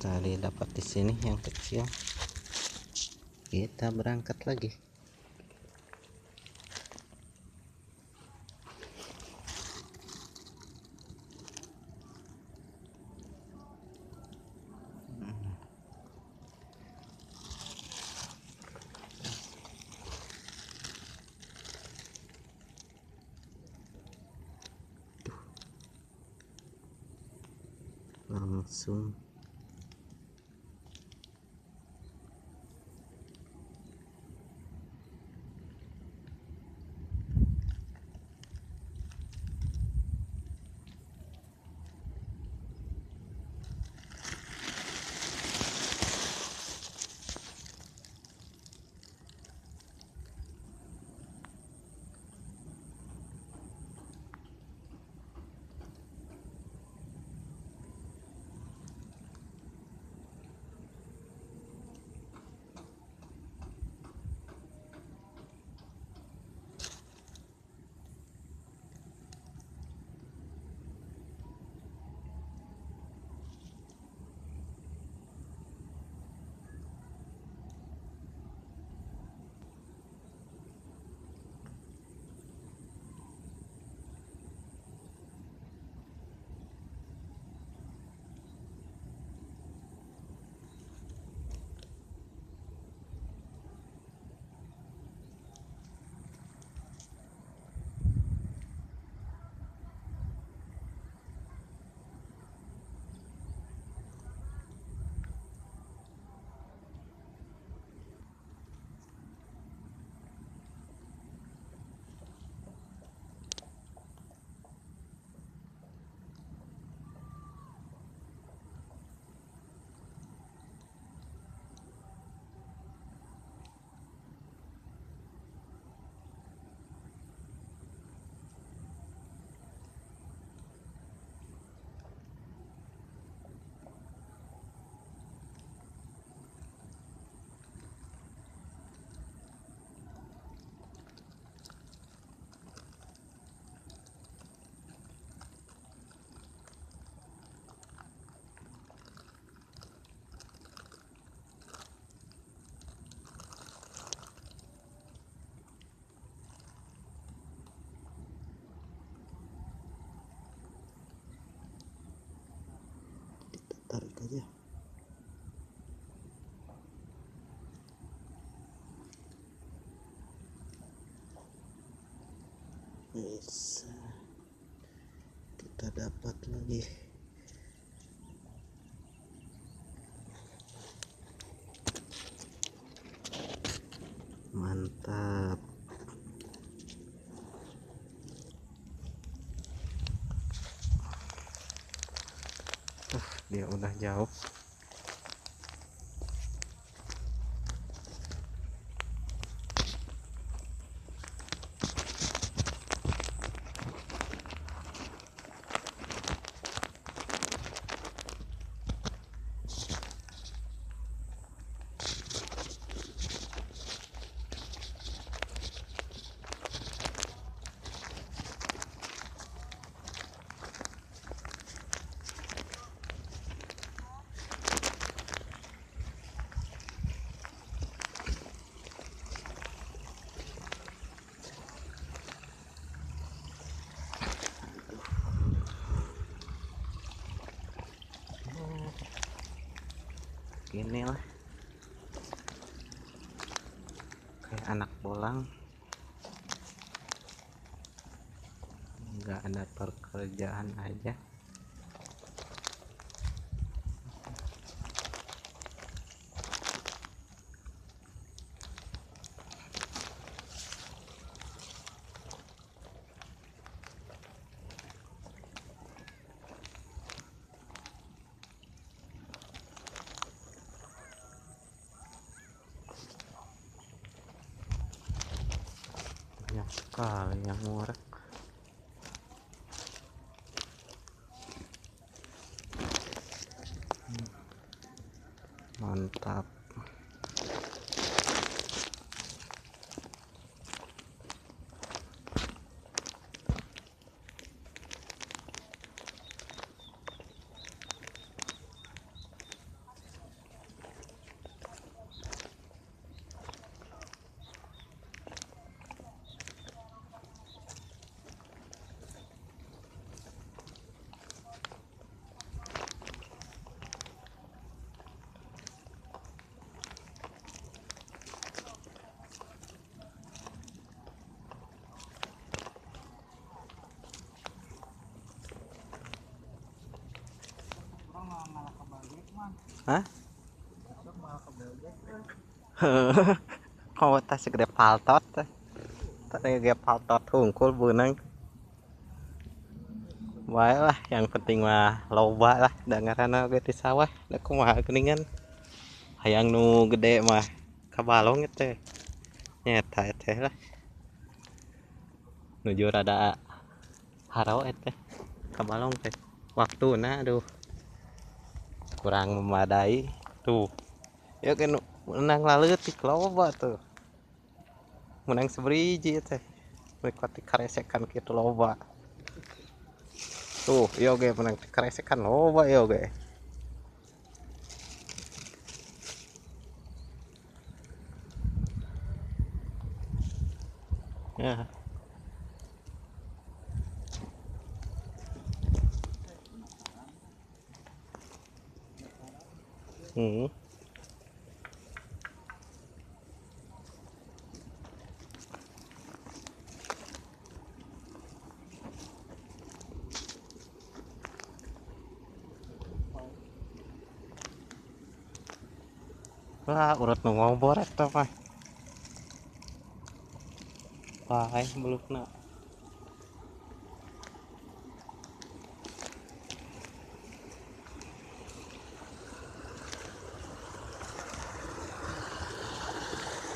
Tadi dapat di sini yang kecil. Kita berangkat lagi. Langsung tarik aja. Bisa kita dapat lagi. Mantap. Dia udah jauh. Gini lah, kayak anak bolang, nggak ada pekerjaan aja. Banyak sekali yang ngorek. Mantap. Hah? Kau tas segede paltot. Tadi ge paltot hungkul beunang. Bae lah, yang penting mah loba lah da ngaranna oge di sawah. Da kumaha geuningan. Hayang nu gede mah kabalong teh. Nyeta teh lah. Nuju rada haro teh kabalong teh. Waktuna aduh kurang memadai tuh. Ya kan menang laleutik loba tuh. Menang seberiji teh. Mengikuti karesekan kitu loba. Tuh, ieu ge menang karesekan loba ieu ge. Ya. Wah, urut nu ngobor eta mah. Wah, belukna.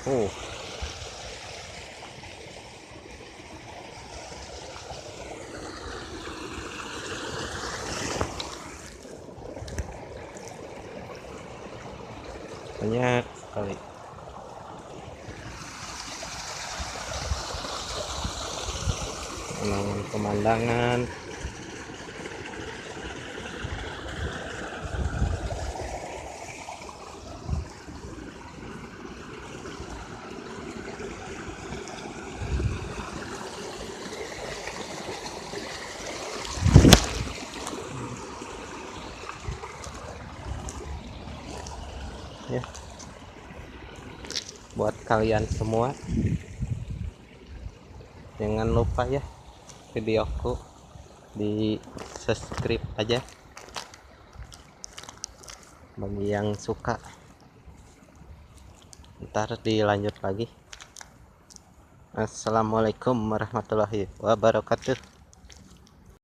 Oh. Banyak sekali. Pemandangan. Ya. Buat kalian semua, jangan lupa ya videoku di subscribe aja bagi yang suka. Ntar dilanjut lagi. Assalamualaikum warahmatullahi wabarakatuh.